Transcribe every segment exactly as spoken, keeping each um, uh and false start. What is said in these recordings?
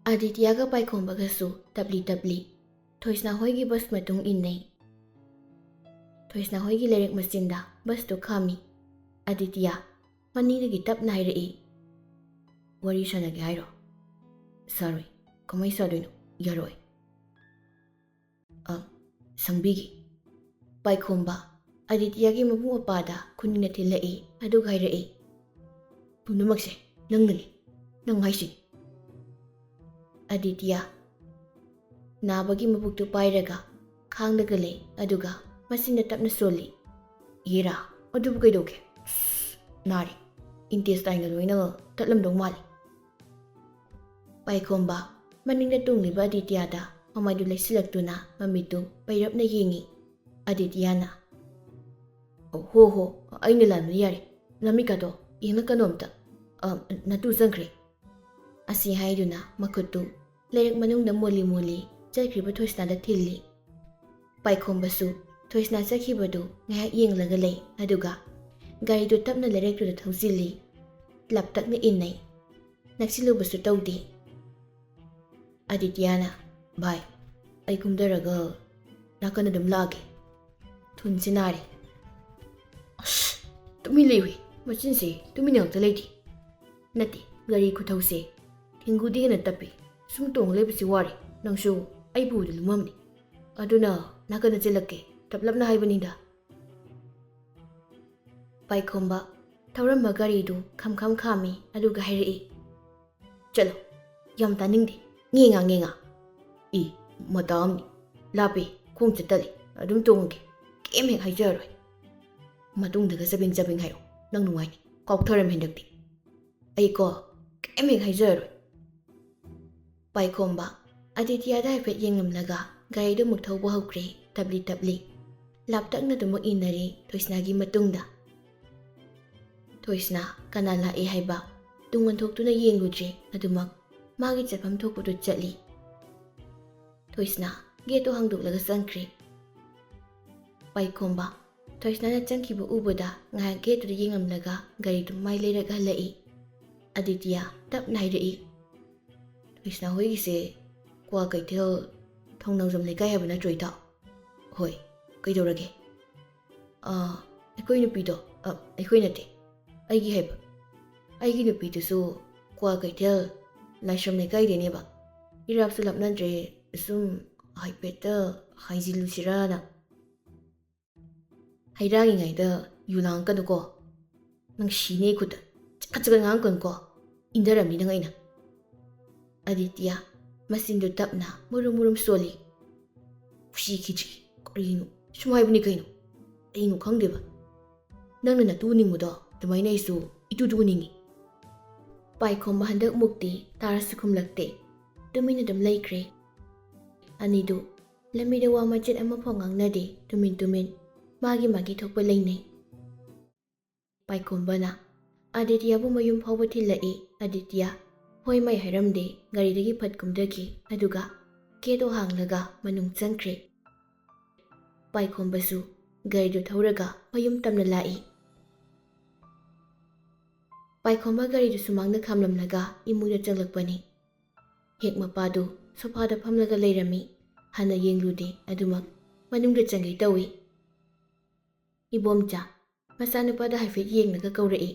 ꯑꯗꯤꯇꯤꯌꯥꯒ ꯄꯥꯏꯈꯣꯝꯕꯒꯁꯨ ꯇꯞꯂꯤ ꯇꯞꯂꯤ ꯊꯣꯏꯁꯅꯥ ꯍꯣꯏꯒꯤ ꯕꯁ ꯃꯇꯨꯡ ꯏꯟꯅꯩ꯫ ꯊꯣꯏꯁꯅꯥ ꯍꯣꯏꯒꯤ ꯂꯩꯔꯛ ꯃꯆꯤꯟꯗ ꯕꯁꯇꯨ ꯈꯥꯝꯃꯤ꯫ ꯑꯗꯤꯇꯤꯌꯥ ꯃꯅꯤꯡꯗꯒꯤ ꯇꯞꯅ ꯍꯥꯏꯔꯛꯏ, "ꯋꯥꯔꯤ ꯁꯥꯟꯅꯒꯦ ꯍꯥꯏꯔꯣ?" "ꯁꯥꯔꯣꯏ꯫ ꯀꯃꯥꯏ ꯁꯥꯗꯣꯏꯅꯣ? ꯌꯥꯔꯣꯏ꯫" "ꯑ, ꯁꯪꯕꯤꯒꯦ꯫" ꯄꯥꯏꯈꯣꯝꯕ ꯑꯗꯤꯇꯤꯌꯥꯒꯤ ꯃꯕꯨꯛ ꯃꯄꯥꯗ ꯈꯨꯅꯤꯡꯅ ꯊꯤꯜꯂꯛꯏ, ꯑꯗꯨꯒ ꯍꯥꯏꯔꯛꯏ, "ꯄꯨꯝꯅꯃꯛꯁꯦ ꯅꯪꯅꯅꯤ, ꯅꯪ ꯍꯥꯏꯁꯤꯅꯤ꯫" ꯑꯗꯤꯇꯤꯌꯥ ꯅꯥꯕꯒꯤ ꯃꯕꯨꯛꯇꯨ ꯄꯥꯏꯔꯒ ꯈꯥꯡꯂꯒ ꯂꯩ, ꯑꯗꯨꯒ ꯃꯆꯤꯟꯗ ꯇꯞꯅ ꯁꯣꯜꯂꯤ꯫ "ꯍꯦꯔꯥ, ꯑꯗꯨꯕꯨ ꯀꯩꯗꯧꯒꯦ? ꯅꯥꯔꯦ꯫ ꯏꯟꯇꯦꯁꯇꯥꯏꯟꯒ ꯂꯣꯏꯅ ꯇꯠꯂꯝꯗꯧ ꯃꯥꯜꯂꯤ꯫" ꯄꯥꯏꯈꯣꯝꯕ ꯃꯅꯤꯡꯗ ꯇꯣꯡꯂꯤꯕ ꯑꯗꯤꯇꯤꯌꯥꯗ ꯃꯃꯥꯏꯗꯨ ꯂꯩꯁꯤꯜꯂꯛꯇꯨꯅ ꯃꯃꯤꯠꯇꯨ ꯄꯩꯔꯞꯅ ꯌꯦꯡꯉꯤ꯫ ꯑꯗꯤꯇꯤꯌꯥꯅ, "ꯑꯣ, ꯍꯣ, ꯍꯣ, ꯑꯩꯅ ꯂꯥꯟꯕꯅꯤ, ꯌꯥꯔꯦ꯫ ꯅꯃꯤꯠꯀꯥꯗꯣ ꯌꯦꯡꯂꯛꯀꯅꯣ ꯑꯝꯇ꯫ ꯑ, ꯅꯇꯨ ꯆꯪꯈ꯭ꯔꯦ꯫" ꯑꯁꯤ ꯍꯥꯏꯗꯨꯅ ꯃꯈꯨꯠꯇꯨ ꯂꯩꯔꯛ ꯃꯅꯨꯡꯗ ꯃꯣꯜꯂꯤ ꯃꯣꯜꯂꯤ ꯆꯠꯈ꯭ꯔꯤꯕ ꯊꯣꯏꯁꯅꯥꯗ ꯊꯤꯜꯂꯤ꯫ ꯄꯥꯏꯈꯣꯝꯕꯁꯨ ꯊꯣꯏꯁꯅꯥ ꯆꯠꯈꯤꯕꯗꯨ ꯉꯥꯏꯍꯥꯛ ꯌꯦꯡꯂꯒ ꯂꯩ, ꯑꯗꯨꯒ ꯒꯥꯔꯤꯗꯨ ꯇꯞꯅ ꯂꯩꯔꯛꯇꯨꯗ ꯊꯧꯖꯤꯜꯂꯤ꯫ ꯂꯥꯞꯇꯛꯅ ꯏꯟꯅꯩ꯫ ꯅꯛꯁꯤꯜꯂꯨꯕꯁꯨ ꯇꯧꯗꯦ꯫ ꯑꯗꯤꯇꯤꯌꯥꯅ, "ꯚꯥꯏ, ꯑꯩ ꯀꯨꯝꯊꯔꯒ ꯅꯥꯀꯟ ꯑꯗꯨꯝ ꯂꯥꯛꯑꯒꯦ꯫ ꯊꯨꯟꯁꯦ ꯅꯥꯔꯦ꯫" "ꯑꯁ, ꯇꯨꯃꯤꯟ ꯂꯩꯌꯨꯍꯦ, ꯃꯆꯤꯟꯁꯦ ꯇꯨꯃꯤꯟꯅ ꯉꯥꯛꯇ ꯂꯩꯇꯦ꯫" "ꯅꯠꯇꯦ, ꯒꯥꯔꯤ ꯈꯨꯊꯧꯁꯦ ꯊꯦꯡꯒꯨꯗꯤ ꯍꯦꯟꯅ ꯇꯞꯄꯤ꯫ ꯁꯨꯝ ꯇꯣꯡ ꯂꯩꯕꯁꯤ ꯋꯥꯔꯦ꯫ ꯅꯪꯁꯨ ꯑꯩ ꯄꯨꯕꯗ ꯂꯨꯝꯃꯝꯅꯤ꯫ ꯑꯗꯨꯅ ꯅꯥꯀꯟꯗ ꯆꯦꯜꯂꯛꯀꯦ, ꯇꯞꯂꯞꯅ ꯍꯥꯏꯕꯅꯤꯗ꯫" ꯄꯥꯏꯈꯣꯝꯕ ꯊꯧꯔꯝꯕ ꯒꯥꯔꯤꯗꯨ ꯈꯝ ꯈꯝ ꯈꯥꯝꯃꯤ, ꯑꯗꯨꯒ ꯍꯥꯏꯔꯛꯏ, "ꯆꯠꯂꯣ, ꯌꯥꯝ ꯇꯥꯅꯤꯡꯗꯦ, ꯉꯦꯉꯥ ꯉꯦꯉꯥ꯫ ꯏ, ꯃꯇꯥ ꯑꯃꯅꯤ, ꯂꯥꯞꯄꯤ, ꯈꯣꯡ ꯆꯠꯇꯂꯤ, ꯑꯗꯨꯝ ꯇꯣꯡꯉꯒꯦ, ꯀꯩꯝ ꯍꯦꯛ ꯍꯥꯏꯖꯔꯔꯣꯏ꯫ ꯃꯇꯨꯡꯗꯒ ꯆꯕꯦꯡ ꯆꯕꯦꯡ ꯍꯥꯏꯔꯣ, ꯅꯪ ꯅꯨꯡꯉꯥꯏꯅꯤ, ꯀꯥꯎꯊꯔꯝꯃꯦ ꯍꯟꯗꯛꯇꯤ꯫ ꯑꯩꯀꯣ ꯀꯩꯝ ꯍꯦꯛ ꯍꯥꯏꯖꯔꯔꯣꯏ꯫" ꯄꯥꯏꯈꯣꯝꯕ ꯑꯗꯤꯇꯤꯌꯥꯗ ꯍꯥꯏꯐꯦꯠ ꯌꯦꯡꯂꯝꯂꯒ ꯒꯥꯔꯤꯗꯨ ꯑꯃꯨꯛ ꯊꯧꯕ ꯍꯧꯈ꯭ꯔꯦ, ꯇꯞꯂꯤ ꯇꯞꯂꯤ꯫ ꯂꯥꯞꯇꯛꯅ ꯑꯗꯨꯃꯛ ꯏꯟꯅꯔꯤ ꯊꯣꯏꯁꯅꯥꯒꯤ ꯃꯇꯨꯡꯗ꯫ ꯊꯣꯏꯁꯅꯥ ꯀꯅꯥ ꯂꯥꯛꯏ ꯍꯥꯏꯕ ꯇꯨꯡ ꯑꯣꯟꯊꯣꯛꯇꯨꯅ ꯌꯦꯡꯂꯨꯗ꯭ꯔꯦ, ꯑꯗꯨꯃꯛ ꯃꯥꯒꯤ ꯆꯠꯐꯝ ꯊꯣꯛꯄꯗꯨ ꯆꯠꯂꯤ꯫ ꯊꯣꯏꯁꯅꯥ ꯒꯦꯠꯇꯨ ꯍꯥꯡꯗꯣꯛꯂꯒ ꯆꯪꯈ꯭ꯔꯦ꯫ ꯄꯥꯏꯈꯣꯝꯕ ꯊꯣꯏꯁꯅꯥꯅ ꯆꯪꯈꯤꯕ ꯎꯕꯗ ꯉꯥꯏꯍꯥꯛ ꯒꯦꯠꯇꯨꯗ ꯌꯦꯡꯂꯝꯂꯒ ꯒꯥꯔꯤꯗꯨ ꯃꯥꯏ ꯂꯩꯔꯒ ꯍꯜꯂꯛꯏ꯫ ꯑꯗꯤꯇꯤꯌꯥ ꯇꯞꯅ ꯍꯥꯏꯔꯛꯏ, ꯀ꯭ꯔꯤꯁꯅ ꯍꯣꯏꯒꯤꯁꯦ ꯀ꯭ꯋꯥ ꯀꯩꯊꯦꯜ, ꯊꯧꯅꯥꯎꯖꯝ ꯂꯩꯀꯥꯏ ꯍꯥꯏꯕ ꯅꯠꯇ꯭ꯔꯣ, ꯏꯇꯥꯎ? ꯍꯣꯏ, ꯀꯩꯗꯧꯔꯒꯦ? ꯑꯥ, ꯑꯩꯈꯣꯏ ꯅꯨꯄꯤꯗꯣ, ꯑ, ꯑꯩꯈꯣꯏ ꯅꯠꯇꯦ, ꯑꯩꯒꯤ ꯍꯥꯏꯕ꯫ ꯑꯩꯒꯤ ꯅꯨꯄꯤꯗꯨꯁꯨ ꯀ꯭ꯋꯥ ꯀꯩꯊꯦꯜ, ꯂꯥꯏꯁ꯭ꯔꯝ ꯂꯩꯀꯥꯏꯗꯩꯅꯦꯕ꯫ ꯏꯔꯥꯞꯁꯨ ꯂꯥꯞꯅꯗ꯭ꯔꯦ, ꯁꯨꯝ ꯍꯥꯏꯐꯦꯠꯇ ꯍꯥꯏꯖꯤꯜꯂꯨꯁꯤꯔꯥꯅ꯫ ꯍꯩꯔꯥꯡꯉꯤꯉꯩꯗ ꯌꯨ ꯂꯥꯡꯉꯛꯀꯅꯨꯀꯣ꯫ ꯅꯪ ꯁꯤꯅꯤ ꯑꯩ ꯈꯨꯠꯇ꯫ ꯆꯀꯠ ꯆꯀꯠ ꯉꯥꯡꯉꯛꯀꯅꯨꯀꯣ꯫ ꯏꯟꯊꯔꯝꯅꯤ ꯅꯪ ꯑꯩꯅ꯫ ꯑꯗꯤꯇ꯭ꯌ, ꯃꯆꯤꯟꯗꯨ ꯇꯞꯅ ꯃꯨꯔꯨꯝ ꯃꯨꯔꯨꯝ ꯁꯣꯜꯂꯤ꯫ ꯈꯨꯁꯤ ꯈꯤꯗ꯭ꯔꯤ꯫ ꯀꯔꯤꯅꯣ? ꯁꯨꯝ ꯍꯥꯏꯕꯅꯤ ꯀꯩꯅꯣ꯫ ꯀꯩꯅꯣ ꯈꯪꯗꯦꯕ꯫ ꯅꯪꯅ ꯅꯇꯨ ꯅꯤꯡꯕꯗꯣ ꯑꯗꯨꯃꯥꯏꯅ ꯑꯩꯁꯨ ꯏꯇꯨ ꯇꯨ ꯅꯤꯡꯉꯤ꯫ ꯄꯥꯏꯈꯣꯝꯕ ꯍꯟꯗꯛ ꯃꯨꯛꯇꯤ ꯇꯥꯔꯁꯨ ꯈꯨꯝꯂꯛꯇꯦ꯫ ꯇꯨꯃꯤꯟꯅ ꯑꯗꯨꯝ ꯂꯩꯈ꯭ꯔꯦ꯫ ꯑꯅꯤꯗꯨ ꯂꯝꯕꯤꯗ ꯋꯥ ꯃꯆꯦꯠ ꯑꯃꯐꯥꯎ ꯉꯥꯡꯅꯗꯦ, ꯇꯨꯃꯤꯟ ꯇꯨꯃꯤꯟ ꯃꯥꯒꯤ ꯃꯥꯒꯤ ꯊꯣꯛꯄ ꯂꯩꯅꯩ꯫ ꯄꯥꯏꯈꯣꯝꯕꯅ ꯑꯗꯤꯇ꯭ꯌꯕꯨ ꯃꯌꯨꯝ ꯐꯥꯎꯕ ꯊꯤꯜꯂꯛꯏ꯫ ꯑꯗꯤꯇ꯭ꯌ ꯍꯣꯏ ꯃꯥꯏ ꯍꯥꯏꯔꯝꯗꯦ, ꯒꯥꯔꯤꯗꯒꯤ ꯐꯠ ꯀꯨꯝꯊꯈꯤ, ꯑꯗꯨꯒ ꯒꯦꯠꯇꯨ ꯍꯥꯡꯂꯒ ꯃꯅꯨꯡ ꯆꯪꯈ꯭ꯔꯦ꯫ ꯄꯥꯏꯈꯣꯝꯕꯁꯨ ꯒꯥꯔꯤꯗꯨ ꯊꯧꯔꯒ ꯃꯌꯨꯝ ꯇꯝꯅ ꯂꯥꯛꯏ꯫ ꯄꯥꯏꯈꯣꯝꯕ ꯒꯥꯔꯤꯗꯨ ꯁꯨꯃꯥꯡꯗ ꯈꯥꯝꯂꯝꯂꯒ ꯏꯃꯨꯡꯗ ꯆꯪꯂꯛꯄꯅꯤ꯫ ꯍꯦꯛ ꯃꯄꯥꯗꯨ ꯁꯣꯐꯥꯗ ꯐꯝꯂꯒ ꯂꯩꯔꯝꯃꯤ꯫ ꯍꯥꯟꯅ ꯌꯦꯡꯂꯨꯗꯦ, ꯑꯗꯨꯃꯛ ꯃꯅꯨꯡꯗ ꯆꯪꯒꯦ ꯇꯧꯏ꯫ ꯏꯕꯣꯝꯆꯥ ꯃꯆꯥꯅꯨꯄꯥꯗ ꯍꯥꯏꯐꯦꯠ ꯌꯦꯡꯂꯒ ꯀꯧꯔꯛꯏ꯫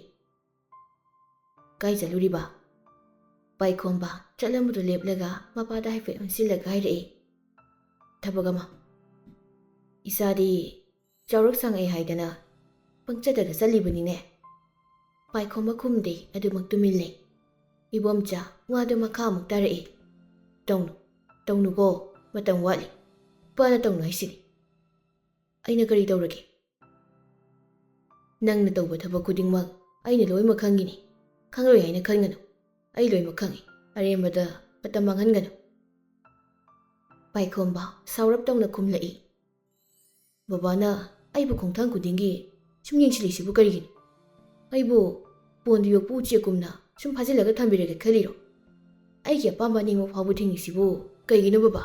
"ꯀꯥꯏ ꯆꯠꯂꯨꯔꯤꯕ?" ꯄꯥꯏꯈꯣꯝꯕ ꯆꯠꯂꯝꯕꯗꯨ ꯂꯦꯞꯂꯒ ꯃꯄꯥꯗ ꯍꯥꯏꯐꯦꯠ ꯑꯣꯟꯁꯤꯜꯂꯒ ꯍꯥꯏꯔꯛꯏ, "ꯊꯕꯛ ꯑꯃ꯫ ꯏꯆꯥꯗꯤ ꯆꯥꯎꯔꯛ ꯁꯥꯡꯉꯛꯑꯦ ꯍꯥꯏꯗꯅ ꯄꯪꯆꯠꯇꯒ ꯆꯠꯂꯤꯕꯅꯤꯅꯦ꯫" ꯄꯥꯏꯈꯣꯝꯕ ꯈꯨꯝꯗꯦ, ꯑꯗꯨꯃꯛ ꯇꯨꯃꯤꯟ ꯂꯩ꯫ ꯏꯕꯣꯝꯆꯥ ꯋꯥꯗꯨ ꯃꯈꯥ ꯑꯃꯨꯛ ꯇꯥꯔꯛꯏ, "ꯇꯧꯅꯨ, ꯇꯧꯅꯨꯀꯣ, ꯃꯇꯝ ꯋꯥꯠꯂꯤ꯫ ꯅꯨꯄꯥꯅ ꯇꯧꯅꯨ ꯍꯥꯏꯁꯤꯗꯤ꯫ ꯑꯩꯅ ꯀꯔꯤ ꯇꯧꯔꯒꯦ? ꯅꯪꯅ ꯇꯧꯕ ꯊꯕꯛ ꯈꯨꯗꯤꯡꯃꯛ ꯑꯩꯅ ꯂꯣꯏꯅꯃꯛ ꯈꯪꯉꯤꯅꯤ꯫ ꯈꯪꯂꯣꯏ ꯍꯥꯏꯅ ꯈꯟꯒꯅꯨ꯫ ꯑꯩ ꯂꯣꯏꯅꯃꯛ ꯈꯪꯉꯤ꯫ ꯑꯔꯦꯝꯕꯗ ꯃꯇꯝ ꯃꯥꯡꯍꯟꯒꯅꯨ꯫" ꯄꯥꯏꯈꯣꯝꯕ ꯁꯥꯎꯔꯞ ꯇꯧꯅ ꯈꯨꯝꯂꯛꯏ, "ꯕꯕꯥꯅ ꯑꯩꯕꯨ ꯈꯣꯡꯊꯥꯡ ꯈꯨꯗꯤꯡꯒꯤ ꯁꯨꯝ ꯌꯦꯡꯁꯤꯜꯂꯤꯁꯤꯕꯨ ꯀꯔꯤꯒꯤꯅꯣ? ꯑꯩꯕꯨ ꯄꯣꯟꯗ ꯌꯣꯛꯄ ꯎꯆꯦꯛꯀꯨꯝꯅ ꯁꯨꯝ ꯐꯥꯖꯤꯜꯂꯒ ꯊꯝꯕꯤꯔꯒꯦ ꯈꯜꯂꯤꯔꯣ? ꯑꯩꯒꯤ ꯑꯄꯥꯝꯕ ꯑꯅꯤꯡꯕ ꯐꯥꯎꯕ ꯊꯤꯡꯉꯤꯁꯤꯕꯨ ꯀꯩꯒꯤꯅꯣ ꯕꯕꯥ?"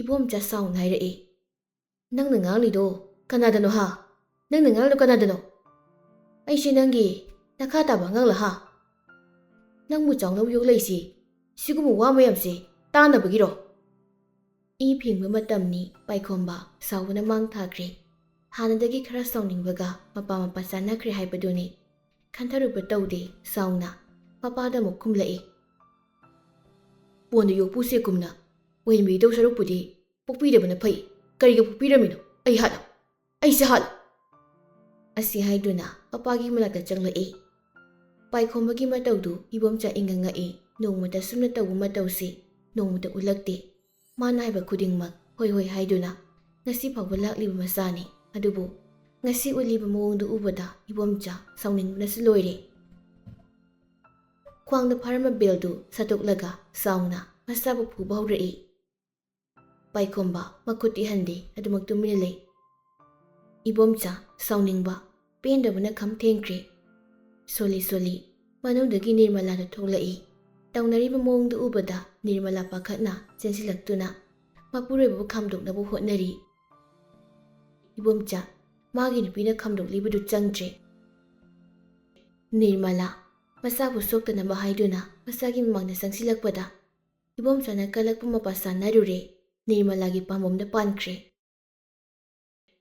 ꯏꯕꯣꯝꯆꯥ ꯁꯥꯎꯅ ꯍꯥꯏꯔꯛꯏ, "ꯅꯪꯅ ꯉꯥꯡꯂꯤꯗꯣ ꯀꯅꯥꯗꯅꯣ ꯍꯥ? ꯅꯪꯅ ꯉꯥꯡꯂꯤꯗꯣ ꯀꯅꯥꯗꯅꯣ? ꯑꯩꯁꯦ ꯅꯪꯒꯤ ꯅꯈꯥ ꯇꯥꯕ ꯑꯉꯥꯡꯂ ꯍꯥ? ꯅꯪꯕꯨ ꯆꯥꯎꯅꯕ ꯌꯣꯛꯂꯛꯏꯁꯤ ꯁꯤꯒꯨꯝꯕ ꯋꯥ ꯃꯌꯥꯝꯁꯦ ꯇꯥꯅꯕꯒꯤꯔꯣ? ꯏ ꯐꯦꯡꯕ ꯃꯇꯝꯅꯤ, ꯄꯥꯏꯈꯣꯝꯕ ꯁꯥꯎꯕꯅ ꯃꯥꯡ ꯊꯥꯈ꯭ꯔꯦ꯫ ꯍꯥꯟꯅꯗꯒꯤ ꯈꯔ ꯁꯥꯎꯅꯤꯡꯕꯒ ꯃꯄꯥ ꯃꯄꯥ ꯆꯥꯟꯅꯈ꯭ꯔꯦ ꯍꯥꯏꯕꯗꯨꯅꯤ꯫ ꯈꯟꯊꯔꯨꯕ ꯇꯧꯗꯦ ꯁꯥꯎꯅ ꯃꯄꯥꯗ ꯑꯃꯨꯛ ꯈꯨꯝꯂꯛꯏ꯫ ꯄꯣꯟꯗ ꯌꯣꯛꯄꯨ ꯁꯦꯀꯨꯝꯅ ꯑꯣꯏꯍꯟꯕꯤꯗꯧ ꯁꯔꯨꯛꯄꯨꯗꯤ ꯄꯣꯛꯄꯤꯗꯕꯅ ꯐꯩ꯫ ꯀꯔꯤꯒꯤ ꯄꯣꯛꯄꯤꯔꯝꯃꯤꯅꯣ? ꯑꯩ ꯍꯥꯠꯂꯣ? ꯑꯩꯁꯦ ꯍꯥꯠꯂꯣ? ꯑꯁꯤ ꯍꯥꯏꯗꯨꯅ ꯃꯄꯥꯒꯤ ꯃꯅꯥꯛꯇ ꯆꯪꯂꯛꯏ꯫ ꯄꯥꯏꯈꯣꯝꯕꯒꯤ ꯃꯇꯧꯗꯨ ꯏꯕꯣꯝꯆꯥ ꯏꯪꯉꯪꯉꯛꯏ꯫ ꯅꯣꯡꯃꯇ ꯁꯨꯝꯅ ꯇꯧꯕ ꯃꯇꯧꯁꯤ ꯅꯣꯡꯃꯇ ꯎꯠꯂꯛꯇꯦ꯫ ꯃꯥꯅ ꯍꯥꯏꯕ ꯈꯨꯗꯤꯡꯃꯛ ꯍꯣꯏ ꯍꯣꯏ ꯍꯥꯏꯗꯨꯅ ꯉꯁꯤ ꯐꯥꯎꯕ ꯂꯥꯛꯂꯤꯕ ꯃꯆꯥꯅꯤ꯫ ꯑꯗꯨꯕꯨ ꯉꯁꯤ ꯎꯠꯂꯤꯕ ꯃꯑꯣꯡꯗꯨ ꯎꯕꯗ ꯏꯕꯣꯝꯆꯥ ꯁꯥꯎꯅꯤꯡꯕꯅꯁꯨ ꯂꯣꯏꯔꯦ꯫ ꯈ꯭ꯋꯥꯡꯗ ꯐꯥꯔꯝꯕ ꯕꯦꯜꯗꯨ ꯁꯠꯇꯣꯛꯂꯒ ꯁꯥꯎꯅ ꯃꯆꯥꯕꯨ ꯐꯨꯕ ꯍꯧꯔꯛꯏ꯫ ꯄꯥꯏꯈꯣꯝꯕ ꯃꯈꯨꯠꯇꯤ ꯍꯟꯗꯦ, ꯑꯗꯨꯃꯛ ꯇꯨꯃꯤꯟꯅ ꯂꯩ꯫ ꯏꯕꯣꯝꯆꯥ ꯁꯥꯎꯅꯤꯡꯕ, ꯄꯦꯟꯗꯕꯅ ꯈꯝ ꯊꯦꯡꯈ꯭ꯔꯦ꯫ ꯁꯣꯜꯂꯤ ꯁꯣꯜꯂꯤ ꯃꯅꯨꯡꯗꯒꯤ ꯅꯤꯔꯃꯂꯥꯗꯨ ꯊꯣꯛꯂꯛꯏ꯫ ꯇꯧꯅꯔꯤꯕ ꯃꯑꯣꯡꯗꯨ ꯎꯕꯗ ꯅꯤꯔꯃꯂꯥ ꯄꯥꯈꯠꯅ ꯆꯦꯟꯁꯤꯜꯂꯛꯇꯨꯅ ꯃꯄꯨꯔꯣꯏꯕꯕꯨ ꯈꯥꯝꯗꯣꯛꯅꯕ ꯍꯣꯠꯅꯔꯤ꯫ ꯏꯕꯣꯝꯆꯥ, ꯃꯥꯒꯤ ꯅꯨꯄꯤꯅ ꯈꯥꯝꯗꯣꯛꯂꯤꯕꯗꯨ ꯆꯪꯗ꯭ꯔꯦ꯫ ꯅꯤꯔꯃꯂꯥ, ꯃꯆꯥꯕꯨ ꯁꯣꯛꯇꯅꯕ ꯍꯥꯏꯗꯨꯅ ꯃꯆꯥꯒꯤ ꯃꯃꯥꯡꯗ ꯆꯪꯁꯤꯜꯂꯛꯄꯗ ꯏꯕꯣꯝꯆꯥꯅ ꯀꯜꯂꯛꯄ ꯃꯄꯥ ꯆꯥꯅꯔꯨꯔꯦ꯫ ꯅꯤꯔꯃꯂꯥꯒꯤ ꯄꯥꯝꯕꯣꯝꯗ ꯄꯥꯟꯈ꯭ꯔꯦ꯫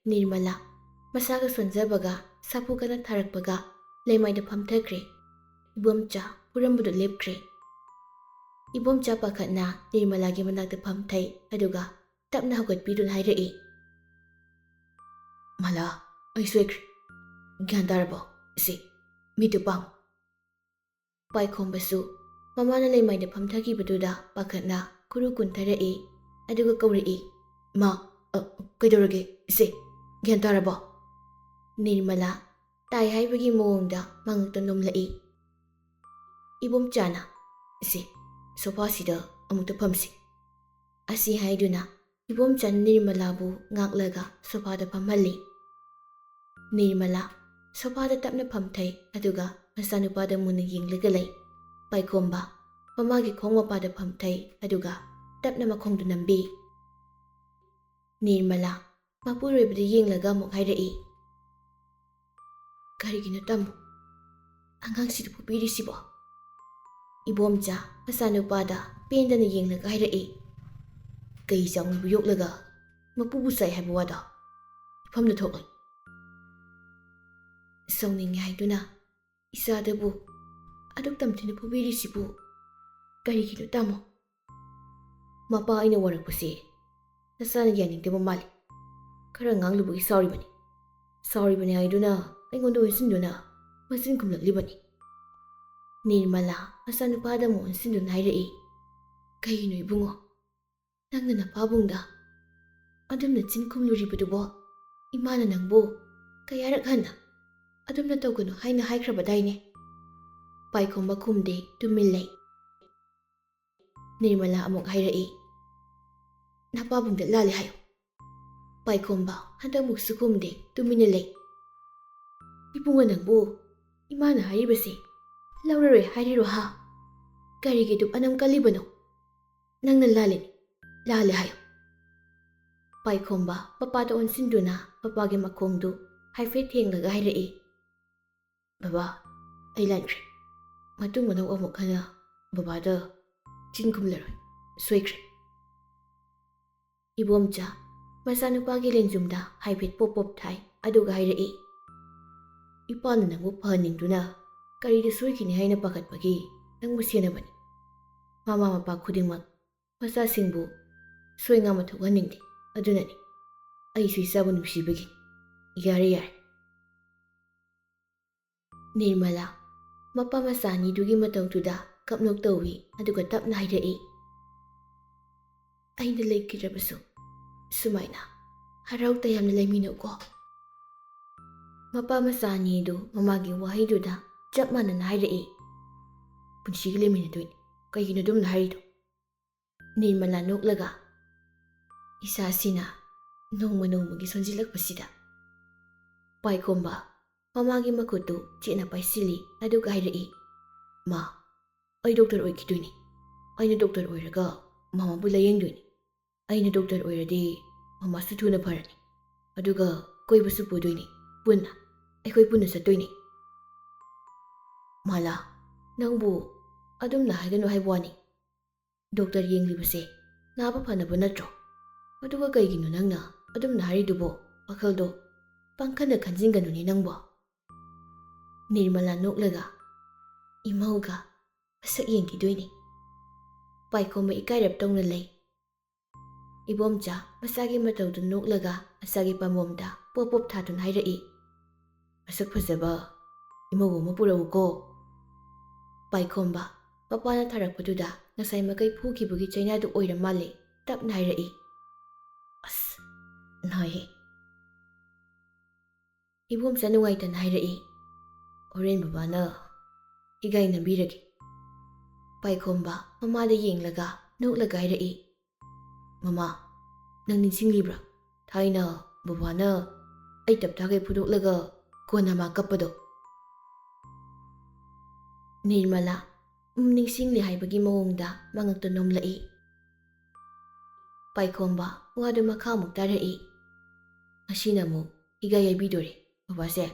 ꯅꯤꯔꯃꯂꯥ, ꯃꯁꯥꯒ ꯁꯣꯟꯖꯕꯒ ꯁꯥꯐꯨ ꯀꯟꯅ ꯊꯥꯔꯛꯄꯒ ꯂꯩꯃꯥꯏꯗ ꯐꯝꯊꯈ꯭ꯔꯦ꯫ ꯏꯕꯣꯝꯆꯥ ꯐꯨꯔꯝꯕꯗꯨ ꯂꯦꯞꯈ꯭ꯔꯦ꯫ ꯏꯕꯣꯝꯆꯥ ꯄꯥꯈꯠꯅ ꯅꯤꯔꯃꯂꯥꯒꯤ ꯃꯅꯥꯛꯇ ꯐꯝꯊꯩ, ꯑꯗꯨꯒ ꯇꯞꯅ ꯍꯧꯒꯠꯄꯤꯗꯨꯅ ꯍꯥꯏꯔꯛꯏ, "ꯃꯂꯥ, ꯑꯩ ꯁꯣꯏꯈ꯭ꯔꯦ꯫ ꯒ꯭ꯌꯥꯟ ꯇꯥꯔꯕꯣ? ꯁꯤ, ꯃꯤꯠꯇꯨ ꯄꯥꯡꯉꯨ꯫" ꯄꯥꯏꯈꯣꯝꯕꯁꯨ ꯃꯃꯥꯅ ꯂꯩꯃꯥꯏꯗ ꯐꯝꯊꯈꯤꯕꯗꯨꯗ ꯄꯥꯈꯠꯅ ꯈꯨꯔꯨ ꯀꯨꯟꯊꯔꯛꯏ, ꯑꯗꯨꯒ ꯀꯧꯔꯛꯏ, "ꯃꯥ, ꯑ, ꯀꯩꯗꯧꯔꯒꯦ? ꯏꯆꯦ, ꯒ꯭ꯌꯥꯟ ꯇꯥꯔꯕꯣ?" ꯅꯤꯔꯃꯂꯥ ꯇꯥꯏ ꯍꯥꯏꯕꯒꯤ ꯃꯑꯣꯡꯗ ꯃꯉꯛꯇ ꯅꯣꯝꯂꯛꯏ꯫ ꯏꯕꯣꯝꯆꯥꯅ, "ꯏꯆꯦ, ꯁꯣꯐꯥꯁꯤꯗ ꯑꯃꯨꯛꯇ ꯐꯝꯁꯤ꯫" ꯑꯁꯤ ꯍꯥꯏꯗꯨꯅ ꯏꯕꯣꯝꯆꯥꯅ ꯅꯤꯔꯃꯂꯥꯕꯨ ꯉꯥꯛꯂꯒ ꯁꯣꯐꯥꯗ ꯐꯝꯍꯜꯂꯤ꯫ ꯅꯤꯔꯃꯂꯥ ꯁꯣꯐꯥꯗ ꯇꯞꯅ ꯐꯝꯊꯩ, ꯑꯗꯨꯒ ꯃꯆꯥꯅꯨꯄꯥꯗ ꯃꯨꯟꯅ ꯌꯦꯡꯂꯒ ꯂꯩ꯫ ꯄꯥꯏꯈꯣꯝꯕ ꯃꯃꯥꯒꯤ ꯈꯣꯡ ꯃꯄꯥꯗ ꯐꯝꯊꯩ, ꯑꯗꯨꯒ ꯇꯞꯅ ꯃꯈꯣꯡꯗꯨ ꯅꯝꯕꯤ꯫ ꯅꯤꯔꯃꯂꯥ ꯃꯄꯨꯔꯣꯏꯕꯗ ꯌꯦꯡꯂꯒ ꯑꯃꯨꯛ ꯍꯥꯏꯔꯛꯏ, "ꯀꯔꯤꯒꯤꯅꯣ ꯇꯥꯃꯣ ꯑꯉꯥꯡꯁꯤꯗ ꯐꯨꯕꯤꯔꯤꯁꯤꯕꯣ?" ꯏꯕꯣꯝꯆꯥ ꯃꯆꯥꯅꯨꯄꯥꯗ ꯄꯦꯟꯗꯅ ꯌꯦꯡꯂꯒ ꯍꯥꯏꯔꯛꯏ, "ꯀꯩ ꯆꯥꯎꯅꯕꯨ ꯌꯣꯛꯂꯒ ꯃꯄꯨꯕꯨ ꯆꯥꯏ ꯍꯥꯏꯕ ꯋꯥꯗꯣ ꯏꯐꯝꯗ ꯊꯣꯛꯂꯣꯏ꯫ ꯁꯥꯎꯅꯤꯡꯉꯦ ꯍꯥꯏꯗꯨꯅ ꯏꯆꯥꯗꯕꯨ ꯑꯗꯨꯛ ꯇꯝꯊꯤꯅ ꯐꯨꯕꯤꯔꯤꯁꯤꯕꯨ ꯀꯔꯤꯒꯤꯅꯣ ꯇꯥꯃꯣ? ꯃꯄꯥ ꯑꯩꯅ ꯋꯥꯔꯛꯄꯁꯦ ꯅꯆꯥꯅ ꯌꯥꯅꯤꯡꯗꯕ ꯃꯥꯜꯂꯤ꯫ ꯈꯔ ꯉꯥꯡꯂꯨꯕꯒꯤ ꯁꯥꯎꯔꯤꯕꯅꯤ꯫ ꯁꯥꯎꯔꯤꯕꯅꯤ ꯍꯥꯏꯗꯨꯅ ꯑꯩꯉꯣꯟꯗ ꯑꯣꯟꯁꯤꯟꯗꯨꯅ ꯃꯆꯤꯟ ꯈꯨꯝꯂꯛꯂꯤꯕꯅꯤ꯫" ꯅꯤꯔꯃꯂꯥ ꯃꯆꯥꯅꯨꯄꯥꯗ ꯑꯃꯨꯛ ꯑꯣꯟꯁꯤꯟꯗꯨꯅ ꯍꯥꯏꯔꯛꯏ, "ꯀꯩꯒꯤꯅꯣ ꯏꯕꯨꯡꯉꯣ? ꯅꯪꯅ ꯅꯄꯥꯕꯨꯡꯗ ꯑꯗꯨꯝꯅ ꯆꯤꯟ ꯈꯨꯝꯂꯨꯔꯤꯕꯗꯨꯕꯣ? ꯏꯃꯥꯅ ꯅꯪꯕꯨ ꯀꯌꯥꯔꯛ ꯍꯟꯅ ꯑꯗꯨꯝꯅ ꯇꯧꯒꯅꯨ ꯍꯥꯏꯅ ꯍꯥꯏꯈ꯭ꯔꯕꯗꯥꯏꯅꯦ?" ꯄꯥꯏꯈꯣꯝꯕ ꯈꯨꯝꯗꯦ, ꯇꯨꯃꯤꯟ ꯂꯩ꯫ ꯅꯤꯔꯃꯂꯥ ꯑꯃꯨꯛ ꯍꯥꯏꯔꯛꯏ, "ꯅꯄꯥꯕꯨꯡꯗ ꯂꯥꯜꯂꯦ ꯍꯥꯏꯌꯨ꯫" ꯄꯥꯏꯈꯣꯝꯕ ꯍꯟꯗꯛꯃꯨꯛꯁꯨ ꯈꯨꯝꯗꯦ, ꯇꯨꯃꯤꯟꯅ ꯂꯩ꯫ "ꯏꯕꯨꯡꯉꯣ, ꯅꯪꯕꯨ ꯏꯃꯥꯅ ꯍꯥꯏꯔꯤꯕꯁꯦ ꯂꯧꯔꯔꯣꯏ ꯍꯥꯏꯔꯤꯔꯣ ꯍꯥ? ꯀꯔꯤꯒꯤ ꯑꯗꯨꯛ ꯑꯅꯝ ꯀꯜꯂꯤꯕꯅꯣ? ꯅꯪꯅ ꯂꯥꯜꯂꯤꯅꯤ, ꯂꯥꯜꯂꯦ ꯍꯥꯏꯌꯨ꯫" ꯄꯥꯏꯈꯣꯝꯕ ꯃꯄꯥꯗ ꯑꯣꯟꯁꯤꯟꯗꯨꯅ ꯃꯄꯥꯒꯤ ꯃꯈꯣꯡꯗꯨ ꯍꯥꯏꯐꯦꯠ ꯊꯦꯡꯂꯒ ꯍꯥꯏꯔꯛꯏ, "ꯕꯕꯥ, ꯑꯩ ꯂꯥꯟꯈ꯭ꯔꯦ꯫ ꯃꯇꯨꯡ ꯃꯅꯥꯎ ꯑꯃꯨꯛ ꯍꯟꯅ ꯕꯕꯥꯗ ꯆꯤꯟ ꯈꯨꯝꯂꯔꯣꯏ꯫ ꯁꯣꯏꯈ꯭ꯔꯦ꯫" ꯏꯕꯣꯝꯆꯥ ꯃꯆꯥꯅꯨꯄꯥꯒꯤ ꯂꯦꯡꯖꯨꯝꯗ ꯍꯥꯏꯐꯦꯠ ꯄꯣꯞ ꯄꯣꯞ ꯊꯥꯏ, ꯑꯗꯨꯒ ꯍꯥꯏꯔꯛꯏ, "ꯏꯄꯥꯅ ꯅꯪꯕꯨ ꯐꯍꯟꯅꯤꯡꯗꯨꯅ ꯀꯔꯤꯗ ꯁꯣꯏꯈꯤꯅꯤ ꯍꯥꯏꯅ ꯄꯥꯈꯠꯄꯒꯤ ꯅꯪꯕꯨ ꯁꯦꯟꯅꯕꯅꯤ꯫ ꯃꯃꯥ ꯃꯄꯥ ꯈꯨꯗꯤꯡꯃꯛ ꯃꯆꯥꯁꯤꯡꯕꯨ ꯁꯣꯏ ꯉꯥꯝꯕ ꯊꯣꯛꯍꯟꯅꯤꯡꯗꯦ꯫ ꯑꯗꯨꯅꯅꯤ꯫ ꯑꯩꯁꯨ ꯏꯆꯥꯕꯨ ꯅꯨꯡꯁꯤꯕꯒꯤꯅꯤ꯫ ꯌꯥꯔꯦ, ꯌꯥꯔꯦ꯫" ꯅꯤꯔꯃꯂꯥ ꯃꯄꯥ ꯃꯆꯥ ꯑꯅꯤꯗꯨꯒꯤ ꯃꯇꯧꯗꯨꯗ ꯀꯞꯅꯣꯛ ꯇꯧꯏ, ꯑꯗꯨꯒ ꯇꯞꯅ ꯍꯥꯏꯔꯛꯏ, "ꯑꯩꯅ ꯂꯩꯈꯤꯗ꯭ꯔꯕꯁꯨ ꯁꯨꯃꯥꯏꯅ ꯍꯔꯥꯎ ꯇꯌꯥꯝꯅ ꯂꯩꯃꯤꯟꯅꯧꯀꯣ꯫" ꯃꯄꯥ ꯃꯆꯥ ꯑꯅꯤꯗꯨ ꯃꯃꯥꯒꯤ ꯋꯥꯍꯩꯗꯨꯗ ꯆꯞ ꯃꯥꯟꯅꯅ ꯍꯥꯏꯔꯛꯏ, "ꯄꯨꯟꯁꯤꯒꯤ ꯂꯩꯃꯤꯟꯅꯗꯣꯏꯅꯤ꯫ ꯀꯩꯒꯤꯅꯣ ꯑꯗꯨꯝꯅ ꯍꯥꯏꯔꯤꯗꯣ?" ꯅꯤꯔꯃꯂꯥ ꯅꯣꯛꯂꯒ, "ꯏꯁꯥꯁꯤꯅ ꯅꯣꯡꯃ ꯅꯣꯡꯃꯒꯤ ꯁꯣꯟꯖꯤꯜꯂꯛꯄꯁꯤꯗ꯫" ꯄꯥꯏꯈꯣꯝꯕ ꯃꯃꯥꯒꯤ ꯃꯈꯨꯠꯇꯨ ꯆꯦꯠꯅ ꯄꯥꯏꯁꯤꯜꯂꯤ, ꯑꯗꯨꯒ ꯍꯥꯏꯔꯛꯏ, "ꯃꯥ, ꯑꯩ ꯗꯣꯛꯇꯔ ꯑꯣꯏꯈꯤꯗꯣꯏꯅꯤ꯫ ꯑꯩꯅ ꯗꯣꯛꯇꯔ ꯑꯣꯏꯔꯒ ꯃꯃꯥꯕꯨ ꯂꯥꯌꯦꯡꯗꯣꯏꯅꯤ꯫ ꯑꯩꯅ ꯗꯣꯛꯇꯔ ꯑꯣꯏꯔꯗꯤ ꯃꯃꯥꯁꯨ ꯊꯨꯅ ꯐꯔꯅꯤ꯫ ꯑꯗꯨꯒ ꯀꯣꯏꯕꯁꯨ ꯄꯨꯗꯣꯏꯅꯤ ꯄꯨꯟꯅ꯫ ꯑꯩꯈꯣꯏ ꯄꯨꯟꯅ ꯆꯠꯇꯣꯏꯅꯤ꯫" "ꯃꯥꯂꯥ, ꯅꯪꯕꯨ ꯑꯗꯨꯝꯅ ꯍꯥꯏꯒꯅꯨ ꯍꯥꯏꯕ ꯋꯥꯅꯤ꯫ ꯗꯣꯛꯇꯔ ꯌꯦꯡꯂꯤꯕꯁꯦ ꯅꯥꯕ ꯐꯅꯕ ꯅꯠꯇ꯭ꯔꯣ? ꯑꯗꯨꯒ ꯀꯩꯒꯤꯅꯣ ꯅꯪꯅ ꯑꯗꯨꯝꯅ ꯍꯥꯏꯔꯤꯗꯨꯕꯣ? ꯋꯥꯈꯜꯗꯣ ꯄꯪꯈꯟꯗ ꯈꯟꯖꯤꯟꯒꯅꯨꯅꯦ ꯅꯪꯕꯣ꯫ ꯅꯤꯔꯃꯂꯥ ꯅꯣꯛꯂꯒ, "ꯏꯃꯧꯒ ꯃꯁꯛ ꯌꯦꯡꯈꯤꯗꯣꯏꯅꯤ꯫" ꯄꯥꯏꯈꯣꯝꯕ ꯏꯀꯥꯏꯔꯞ ꯇꯧꯅ ꯂꯩ꯫ ꯏꯕꯣꯝꯆꯥ ꯃꯆꯥꯒꯤ ꯃꯇꯧꯗꯨ ꯅꯣꯛꯂꯒ ꯃꯆꯥꯒꯤ ꯄꯥꯝꯕꯣꯝꯗ ꯄꯣꯞ ꯄꯣꯞ ꯊꯥꯗꯨꯅ ꯍꯥꯏꯔꯛꯏ, "ꯃꯁꯛ ꯐꯖꯕ ꯏꯃꯧ ꯑꯃ ꯄꯨꯔꯛꯎꯀꯣ꯫" ꯄꯥꯏꯈꯣꯝꯕ ꯃꯄꯥꯅ ꯊꯥꯔꯛꯄꯗꯨꯗ ꯉꯁꯥꯏ ꯃꯀꯩ ꯐꯨꯈꯤꯕꯒꯤ ꯆꯩꯅꯥꯗꯨ ꯑꯣꯏꯔ ꯃꯥꯜꯂꯦ꯫ ꯇꯞꯅ ꯍꯥꯏꯔꯛꯏ, "ꯑꯁ, ꯅꯥꯏꯍꯦ꯫" ꯏꯕꯣꯝꯆꯥ ꯅꯨꯡꯉꯥꯏꯇꯅ ꯍꯥꯏꯔꯛꯏ, "ꯍꯣꯔꯦꯟ ꯕꯕꯥꯅ ꯍꯤꯒꯥꯏ ꯅꯝꯕꯤꯔꯒꯦ꯫" ꯄꯥꯏꯈꯣꯝꯕ ꯃꯃꯥꯗ ꯌꯦꯡꯂꯒ ꯅꯣꯛꯂꯒ ꯍꯥꯏꯔꯛꯏ, "ꯃꯃꯥ, ꯅꯪ ꯅꯤꯡꯁꯤꯡꯂꯤꯕ꯭ꯔꯥ? ꯊꯥꯏꯅ ꯕꯕꯥꯅ ꯑꯩ ꯇꯞꯇꯥꯒꯩ ꯐꯨꯗꯣꯛꯂꯒ ꯀꯣꯟꯅ ꯃꯥ ꯀꯞꯄꯗꯣ?" ꯅꯤꯔꯃꯂꯥ "ꯎꯝ, ꯅꯤꯡꯁꯤꯡꯂꯤ" ꯍꯥꯏꯕꯒꯤ ꯃꯑꯣꯡꯗ ꯃꯉꯛꯇ ꯅꯣꯝꯂꯛꯏ꯫ ꯄꯥꯏꯈꯣꯝꯕ ꯋꯥꯗꯨ ꯃꯈꯥ ꯑꯃꯨꯛ ꯇꯥꯔꯛꯏ, "ꯉꯁꯤꯅ ꯑꯃꯨꯛ ꯍꯤꯒꯥꯏ ꯌꯩꯕꯤꯗꯣꯔꯦ ꯕꯕꯥꯁꯦ꯫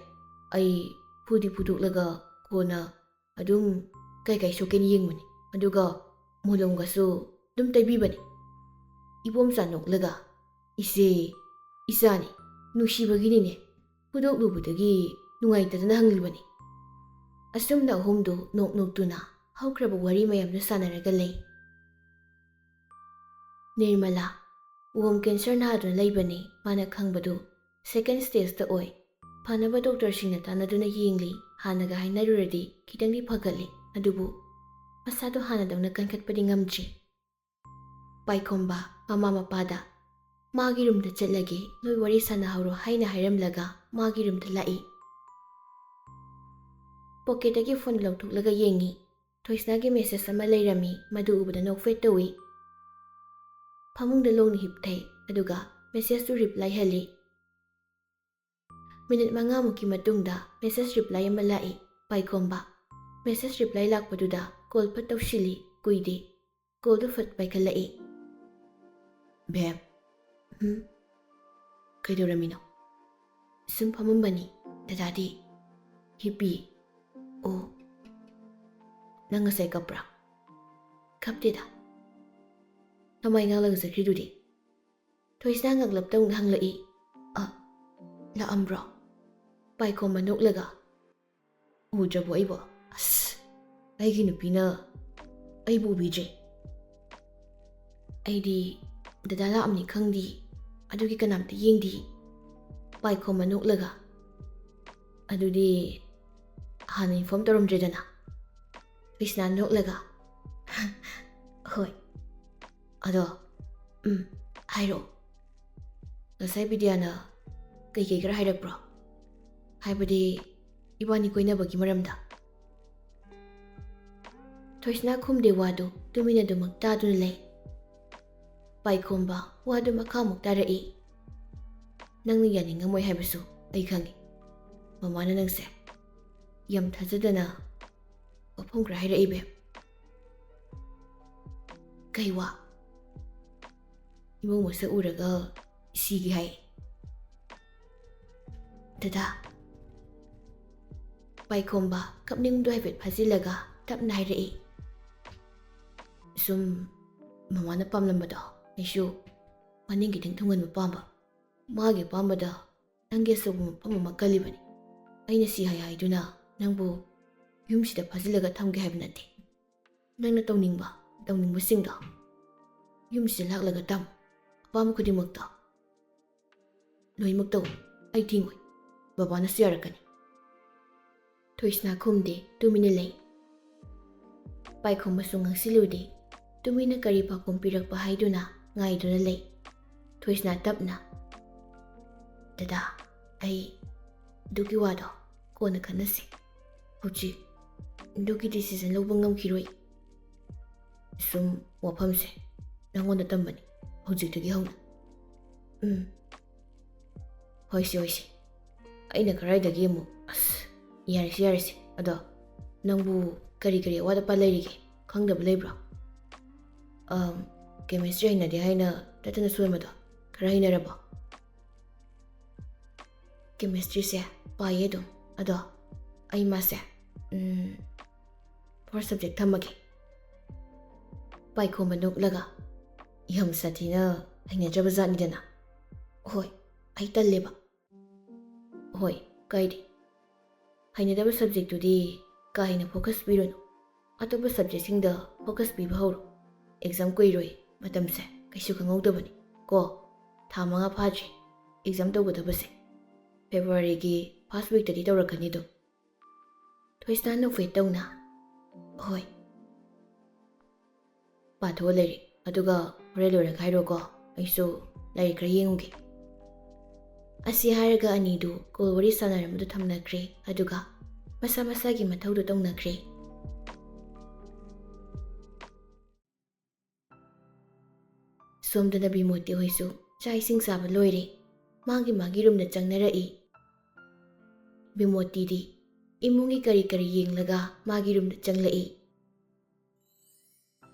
ꯑꯩ ꯐꯨꯗꯤ ꯐꯨꯗꯣꯛꯂꯒ ꯀꯣꯟꯅ ꯑꯗꯨꯝ ꯀꯩ ꯀꯩ ꯁꯣꯛꯀꯦꯅ ꯌꯦꯡꯕꯅꯤ, ꯑꯗꯨꯒ ꯃꯣꯂꯣꯝꯒꯁꯨ ꯑꯗꯨꯝ ꯇꯩꯕꯤꯕꯅꯤ꯫" ꯏꯕꯣꯝꯆꯥ ꯅꯣꯛꯂꯒ, "ꯏꯆꯦ, ꯏꯆꯥꯅꯤ, ꯅꯨꯡꯁꯤꯕꯒꯤꯅꯤꯅꯦ, ꯐꯨꯗꯣꯛꯂꯨꯕꯗꯒꯤ ꯅꯨꯡꯉꯥꯏꯇꯗꯅ ꯍꯪꯂꯤꯕꯅꯤ꯫" ꯑꯁꯨꯝꯅ ꯑꯍꯨꯝꯗꯨ ꯅꯣꯛ ꯅꯣꯛꯇꯨꯅ ꯍꯧꯈ꯭ꯔꯕ ꯋꯥꯔꯤ ꯃꯌꯥꯝꯗꯨ ꯁꯥꯟꯅꯔꯒ ꯂꯩ꯫ ꯅꯤꯔꯃꯂꯥ, ꯋꯣꯝ ꯀꯦꯟꯁꯔ ꯅꯥꯗꯨꯅ ꯂꯩꯕꯅꯤ, ꯃꯥꯅ ꯈꯪꯕꯗꯨ ꯁꯦꯀꯦꯟ ꯁ꯭ꯇꯦꯖꯇ ꯑꯣꯏ꯫ ꯐꯅꯕ ꯗꯣꯛꯇꯔꯁꯤꯡꯅ ꯇꯥꯟꯅꯗꯨꯅ ꯌꯦꯡꯂꯤ, ꯍꯥꯟꯅꯒ ꯍꯥꯏꯅꯔꯨꯔꯗꯤ ꯈꯤꯇꯪꯗꯤ ꯐꯒꯠꯂꯤ, ꯑꯗꯨꯕꯨ ꯃꯁꯥꯗꯣ ꯍꯥꯟꯅꯗꯧꯅ ꯀꯟꯈꯠꯄꯗꯤ ꯉꯝꯗ꯭ꯔꯤ꯫ ꯄꯥꯏꯈꯣꯝꯕ ꯃꯃꯥ ꯃꯄꯥꯗ, "ꯃꯥꯒꯤ ꯔꯨꯝꯗ ꯆꯠꯂꯒꯦ, ꯅꯣꯏ ꯋꯥꯔꯤ ꯁꯥꯟꯅꯍꯧꯔꯣ" ꯍꯥꯏꯅ ꯍꯥꯏꯔꯝꯂꯒ ꯃꯥꯒꯤ ꯔꯨꯝꯗ ꯂꯥꯛꯏ꯫ ꯄꯣꯀꯦꯠꯇꯒꯤ ꯐꯣꯟ ꯂꯧꯊꯣꯛꯂꯒ ꯌꯦꯡꯉꯤ꯫ ꯊꯣꯏꯁꯅꯥꯒꯤ ꯃꯦꯁꯦꯖ ꯑꯃ ꯂꯩꯔꯝꯃꯤ, ꯃꯗꯨ ꯎꯕꯗ ꯅꯣꯛꯐꯦꯠ ꯇꯧꯏ꯫ ꯐꯃꯨꯡꯗ ꯂꯣꯡꯅ ꯍꯤꯞꯊꯩ, ꯑꯗꯨꯒ ꯃꯦꯁꯦꯖꯇꯨ ꯔꯤꯄ꯭ꯂꯥꯏ ꯍꯜꯂꯤ꯫ ꯃꯤꯅꯤꯠ ꯃꯉꯥꯃꯨꯛꯀꯤ ꯃꯇꯨꯡꯗ ꯃꯦꯁꯦꯖ ꯔꯤꯄ꯭ꯂꯥꯏ ꯑꯃ ꯂꯥꯛꯏ꯫ ꯄꯥꯏꯈꯣꯝꯕ꯫ ꯃꯦꯁꯦꯖ ꯔꯤꯄ꯭ꯂꯥꯏ ꯂꯥꯛꯄꯗꯨꯗ ꯀꯣꯜ ꯐꯠ ꯇꯧꯁꯤꯜꯂꯤ꯫ ꯀꯨꯏꯗꯦ꯫ ꯀꯣꯜꯗꯨ ꯐꯠ ꯄꯥꯏꯈꯠꯂꯛꯏ꯫ "ꯕꯦꯝ꯫" "ꯍꯨꯝ?" "ꯀꯩꯗꯧꯔꯝꯃꯤꯅꯣ?" "ꯁꯨꯝ ꯐꯝꯃꯝꯕꯅꯤ꯫ ꯗꯗꯥꯗꯤ?" "ꯍꯤꯞꯄꯤ꯫" "ꯑꯣ꯫ "ꯅꯪ ꯉꯁꯥꯏ ꯀꯞꯄ꯭ꯔꯥ?" "ꯀꯞꯇꯦꯗ꯫ ꯅꯃꯥꯏ ꯉꯥꯡꯂꯒ ꯆꯠꯈ꯭ꯔꯤꯗꯨꯗꯤ?" ꯊꯣꯏꯁꯅꯥ ꯉꯛꯂꯞꯇ ꯑꯃꯨꯛ ꯍꯪꯂꯛꯏ꯫ "ꯑ, ꯂꯥꯛꯑꯝꯕ꯭ꯔꯣ?" ꯄꯥꯏꯈꯣꯝꯕ ꯅꯣꯛꯂꯒ, "ꯎꯗ꯭ꯔꯕꯣ ꯑꯩꯕꯣ? ꯑꯁ, ꯑꯩꯒꯤ ꯅꯨꯄꯤꯅ ꯑꯩꯕꯨ ꯎꯕꯤꯗ꯭ꯔꯦ꯫ ꯑꯩꯗꯤ ꯗꯗꯥ ꯂꯥꯛꯑꯝꯅꯤ ꯈꯪꯗꯤ, ꯑꯗꯨꯒꯤ ꯀꯅꯥꯝꯇ ꯌꯦꯡꯗꯤ꯫" ꯄꯥꯏꯈꯣꯝꯕ ꯅꯣꯛꯂꯒ, "ꯑꯗꯨꯗꯤ ꯍꯥꯟꯅ ꯏꯟꯐꯣꯔꯝ ꯇꯧꯔꯝꯗ꯭ꯔꯦꯗꯅ?" ꯊꯣꯏꯁꯅꯥ ꯅꯣꯛꯂꯒ, "ꯍꯣꯏ꯫ ꯑꯗꯣ, ꯎꯝ, ꯍꯥꯏꯔꯛꯑꯣ꯫ ꯉꯁꯥꯏ ꯕꯤꯗ꯭ꯌꯥꯅ ꯀꯩꯀꯩ ꯈꯔ ꯍꯥꯏꯔꯛꯄ꯭ꯔꯣ? ꯍꯥꯏꯕꯗꯤ, ꯏꯕꯥꯅꯤ ꯀꯣꯏꯅꯕꯒꯤ ꯃꯔꯝꯗ?" ꯊꯣꯏꯁꯅꯥ ꯈꯨꯝꯗꯦ ꯋꯥꯗꯨ, ꯇꯨꯃꯤꯟꯅ ꯑꯗꯨꯃꯛ ꯇꯥꯗꯨꯅ ꯂꯩ꯫ ꯄꯥꯏꯈꯣꯝꯕ ꯋꯥꯗꯨ ꯃꯈꯥꯃꯨꯛ ꯇꯥꯔꯛꯏ꯫ "ꯅꯪꯅ ꯌꯥꯅꯤꯡꯉꯝꯃꯣꯏ ꯍꯥꯏꯕꯁꯨ ꯑꯩ ꯈꯪꯏ꯫ ꯃꯃꯥꯅ ꯅꯪꯁꯦ ꯌꯥꯝ ꯊꯥꯖꯗꯅ ꯋꯥꯐꯝ ꯈꯔ ꯍꯥꯏꯔꯛꯏ, ꯕꯦꯝ꯫" "ꯀꯩ ꯋꯥ?" "ꯏꯃꯧ ꯃꯁꯛ ꯎꯔꯒ ꯁꯤꯒꯦ ꯍꯥꯏ꯫" "ꯗꯗꯥ꯫" ꯄꯥꯏꯈꯣꯝꯕ ꯀꯞꯅꯤꯡꯗꯨ ꯍꯥꯏꯐꯦꯠ ꯐꯥꯖꯤꯜꯂꯒ ꯇꯞꯅ ꯍꯥꯏꯔꯛꯏ꯫ "ꯁꯨꯝ ꯃꯃꯥꯅ ꯄꯥꯝꯂꯝꯕꯗꯣ ꯑꯩꯁꯨ ꯃꯅꯤꯡ ꯈꯤꯇꯪ ꯊꯨꯡꯍꯟꯕ ꯄꯥꯝꯕ꯫ ꯃꯥꯒꯤ ꯑꯄꯥꯝꯕꯗ ꯅꯪꯒꯤ ꯑꯆꯧꯕ ꯃꯐꯝ ꯑꯃ ꯀꯜꯂꯤꯕꯅꯤ꯫ ꯑꯩꯅ ꯁꯤ ꯍꯥꯏ ꯍꯥꯏꯗꯨꯅ ꯅꯪꯕꯨ ꯌꯨꯝꯁꯤꯗ ꯐꯥꯖꯤꯜꯂꯒ ꯊꯝꯒꯦ ꯍꯥꯏꯕ ꯅꯠꯇꯦ꯫ ꯅꯪꯅ ꯇꯧꯅꯤꯡꯕ, ꯇꯧꯅꯤꯡꯕꯁꯤꯡꯗꯣ ꯌꯨꯝꯁꯤꯗ ꯂꯥꯛꯂꯒ ꯇꯝꯃꯨ꯫ ꯑꯄꯥꯝꯕ ꯈꯨꯗꯤꯡꯃꯛꯇꯣ ꯂꯣꯏꯅꯃꯛ ꯇꯧ꯫ ꯑꯩ ꯊꯤꯡꯉꯣꯏ꯫ ꯕꯕꯥꯅꯁꯨ ꯌꯥꯔꯛꯀꯅꯤ꯫" ꯊꯣꯏꯁꯅꯥ ꯈꯨꯝꯗꯦ, ꯇꯨꯃꯤꯟꯅ ꯂꯩ꯫ ꯄꯥꯏꯈꯣꯝꯕꯁꯨ ꯉꯥꯡꯁꯤꯜꯂꯨꯗꯦ, ꯇꯨꯃꯤꯟꯅ ꯀꯔꯤ ꯄꯥꯎꯈꯨꯝ ꯄꯤꯔꯛꯄ ꯍꯥꯏꯗꯨꯅ ꯉꯥꯏꯗꯨꯅ ꯂꯩ꯫ ꯊꯣꯏꯁꯅꯥ ꯇꯞꯅ, "ꯗꯗꯥ, ꯑꯩ ꯑꯗꯨꯒꯤ ꯋꯥꯗꯣ ꯀꯣꯟꯅ ꯈꯟꯅꯁꯤ꯫ ꯍꯧꯖꯤꯛ ꯑꯗꯨꯒꯤ ꯗꯤꯁꯤꯖꯟ ꯂꯧꯕ ꯉꯝꯈꯤꯔꯣꯏ꯫ ꯁꯨꯝ ꯋꯥꯐꯝꯁꯦ ꯅꯪꯉꯣꯟꯗ ꯇꯝꯕꯅꯤ ꯍꯧꯖꯤꯛꯇꯒꯤ ꯍꯧꯅ꯫" "ꯎꯝ, ꯍꯣꯏꯁꯦ, ꯍꯣꯏꯁꯦ꯫ ꯑꯩꯅ ꯀꯔꯥꯏꯗꯒꯤ ꯑꯃꯨꯛ, ꯑꯁ, ꯌꯥꯔꯦꯁꯦ, ꯌꯥꯔꯦꯁꯦ꯫ ꯑꯗꯣ ꯅꯪꯕꯨ ꯀꯔꯤ ꯀꯔꯤ ꯑꯋꯥꯠ ꯑꯄꯥ ꯂꯩꯔꯤꯒꯦ? ꯈꯪꯗꯕ ꯂꯩꯕ꯭ꯔꯣ? ꯑꯝ, ꯀꯦꯃꯤꯁꯇ꯭ꯔꯤ ꯍꯩꯅꯗꯦ ꯍꯥꯏꯅ ꯇꯠꯇꯅ ꯁꯣꯟꯕꯗꯣ ꯈꯔ ꯍꯩꯅꯔꯕꯣ?" "ꯀꯦꯃꯤꯁꯇ꯭ꯔꯤꯁꯦ ꯄꯥꯏꯌꯦ ꯑꯗꯨꯝ꯫ ꯑꯗꯣ ꯑꯩ ꯃꯥꯁꯦ, ꯎꯝ, "First subject ꯊꯝꯃꯒꯦ?" ꯄꯥꯏꯈꯣꯝꯕ ꯅꯣꯛꯂꯒ, "ꯌꯥꯝ ꯁꯥꯊꯤꯅ ꯍꯩꯅꯗ꯭ꯔꯕ ꯖꯥꯠꯅꯤꯗꯅ?" "ꯍꯣꯏ, ꯑꯩ ꯇꯜꯂꯦꯕ꯫" "ꯍꯣꯏ, ꯀꯥꯏꯗꯦ꯫ ꯍꯩꯅꯗꯕ subjectꯇꯨꯗꯤ ꯀꯥ ꯍꯦꯟꯅ focus ꯄꯤꯔꯨꯅꯨ꯫ ꯑꯇꯣꯞꯄ subjectꯁꯤꯡꯗ focus ꯄꯤꯕ ꯍꯧꯔꯣ꯫ Exam ꯀꯨꯏꯔꯣꯏ, ꯃꯇꯝꯁꯦ ꯀꯩꯁꯨ ꯈꯪꯍꯧꯗꯕꯅꯤ꯫ ꯀꯣ, ꯊꯥ ꯃꯉꯥ ꯐꯥꯗ꯭ꯔꯤ exam ꯇꯧꯒꯗꯕꯁꯦ꯫ Februaryꯒꯤ first weekꯇꯗꯤ ꯇꯧꯔꯛꯀꯅꯤ ꯑꯗꯨꯝ꯫" ꯊꯣꯏꯁꯅꯥ ꯅꯣꯛꯐꯦꯠ ꯇꯧꯅ, "ꯍꯣꯏ꯫ ꯄꯥꯊꯣꯛꯑꯣ ꯂꯥꯏꯔꯤꯛ, ꯑꯗꯨꯒ ꯍꯣꯔꯦꯟ ꯂꯣꯏꯔꯒ ꯍꯥꯏꯔꯣꯀꯣ, ꯑꯩꯁꯨ ꯂꯥꯏꯔꯤꯛ ꯈꯔ ꯌꯦꯡꯉꯨꯒꯦ꯫" ꯑꯁꯤ ꯍꯥꯏꯔꯒ ꯑꯅꯤꯗꯨ call ꯋꯥꯔꯤ ꯁꯥꯟꯅꯔꯝꯕꯗꯨ ꯊꯝꯅꯈ꯭ꯔꯦ, ꯑꯗꯨꯒ ꯃꯁꯥ ꯃꯁꯥꯒꯤ ꯃꯊꯧꯗꯨ ꯇꯧꯅꯈ꯭ꯔꯦ꯫ ꯁꯣꯝꯗꯅ ꯕꯤꯃꯣꯇꯤ ꯍꯣꯏꯁꯨ ꯆꯥꯛ ꯏꯁꯤꯡ ꯆꯥꯕ ꯂꯣꯏꯔꯦ, ꯃꯥꯒꯤ ꯃꯥꯒꯤ roomꯗ ꯆꯪꯅꯔꯛꯏ꯫ ꯕꯤꯃꯣꯇꯤꯗꯤ ꯏꯃꯨꯡꯒꯤ ꯀꯔꯤ ꯀꯔꯤ ꯌꯦꯡꯂꯒ ꯃꯥꯒꯤ roomꯗ ꯆꯪꯂꯛꯏ꯫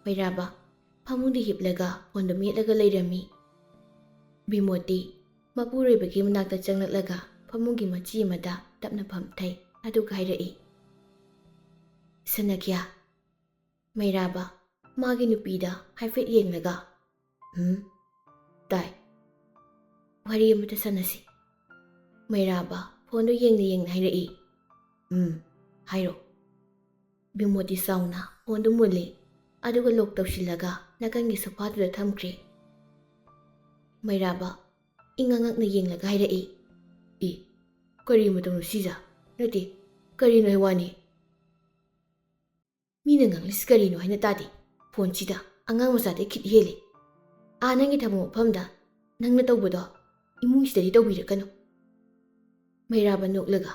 ꯃꯩꯔꯥꯕ ꯐꯃꯨꯡꯗ ꯍꯤꯞꯂꯒ phoneꯗꯨ ꯃꯦꯠꯂꯒ ꯂꯩꯔꯝꯃꯤ꯫ ꯕꯤꯃꯣꯇꯤ ꯃꯄꯨꯔꯣꯏꯕꯒꯤ ꯃꯅꯥꯛꯇ ꯆꯪꯂꯛꯂꯒ ꯐꯃꯨꯡꯒꯤ ꯃꯆꯤ ꯑꯃꯗ ꯇꯞꯅ ꯐꯝꯊꯩ, ꯑꯗꯨꯒ ꯍꯥꯏꯔꯛꯏ, "ꯁꯅꯥꯈ꯭ꯌꯥ꯫" ꯃꯩꯔꯥꯕ ꯃꯥꯒꯤ ꯅꯨꯄꯤꯗ ꯍꯥꯏꯐꯦꯠ ꯌꯦꯡꯂꯒ, "ꯍꯨꯝ? ꯇꯥꯏ꯫ ꯋꯥꯔꯤ ꯑꯃꯇ ꯁꯥꯟꯅꯁꯤ꯫" ꯃꯩꯔꯥꯕ phoneꯗꯨ ꯌꯦꯡꯅ ꯌꯦꯡꯅ ꯍꯥꯏꯔꯛꯏ, "ꯎꯝ, ꯍꯥꯏꯔꯣ꯫" ꯕꯤꯃꯣꯇꯤ ꯁꯥꯎꯅ phoneꯗꯨ ꯃꯨꯜꯂꯤ, ꯑꯗꯨꯒ lock ꯇꯧꯁꯤꯜꯂꯒ ꯅꯥꯀꯟꯒꯤ sofaꯗꯨꯗ ꯊꯝꯈ꯭ꯔꯦ꯫ ꯃꯩꯔꯥꯕ ꯏꯉꯛ ꯉꯛꯅ ꯌꯦꯡꯂꯒ ꯍꯥꯏꯔꯛꯏ, "ꯏ, ꯀꯔꯤ ꯃꯇꯧꯅꯣ ꯁꯤꯖ? ꯅꯠꯇꯦ, ꯀꯔꯤꯅꯣ ꯍꯥꯏ ꯋꯥꯅꯤ? ꯃꯤꯅ ꯉꯥꯡꯂꯤꯁꯤ ꯀꯔꯤꯅꯣ ꯍꯥꯏꯅ ꯇꯥꯗꯦ꯫ Phoneꯁꯤꯗ ꯑꯉꯥꯡ ꯃꯆꯥꯗꯩ ꯈꯤꯠ ꯍꯦꯜꯂꯤ꯫ ꯑꯥ, ꯅꯪꯒꯤ ꯊꯕꯛ ꯃꯐꯝꯗ ꯅꯪꯅ ꯇꯧꯕꯗꯣ ꯏꯃꯨꯡꯁꯤꯗꯗꯤ ꯇꯧꯕꯤꯔꯛꯀꯅꯨ꯫" ꯃꯩꯔꯥꯕ ꯅꯣꯛꯂꯒ,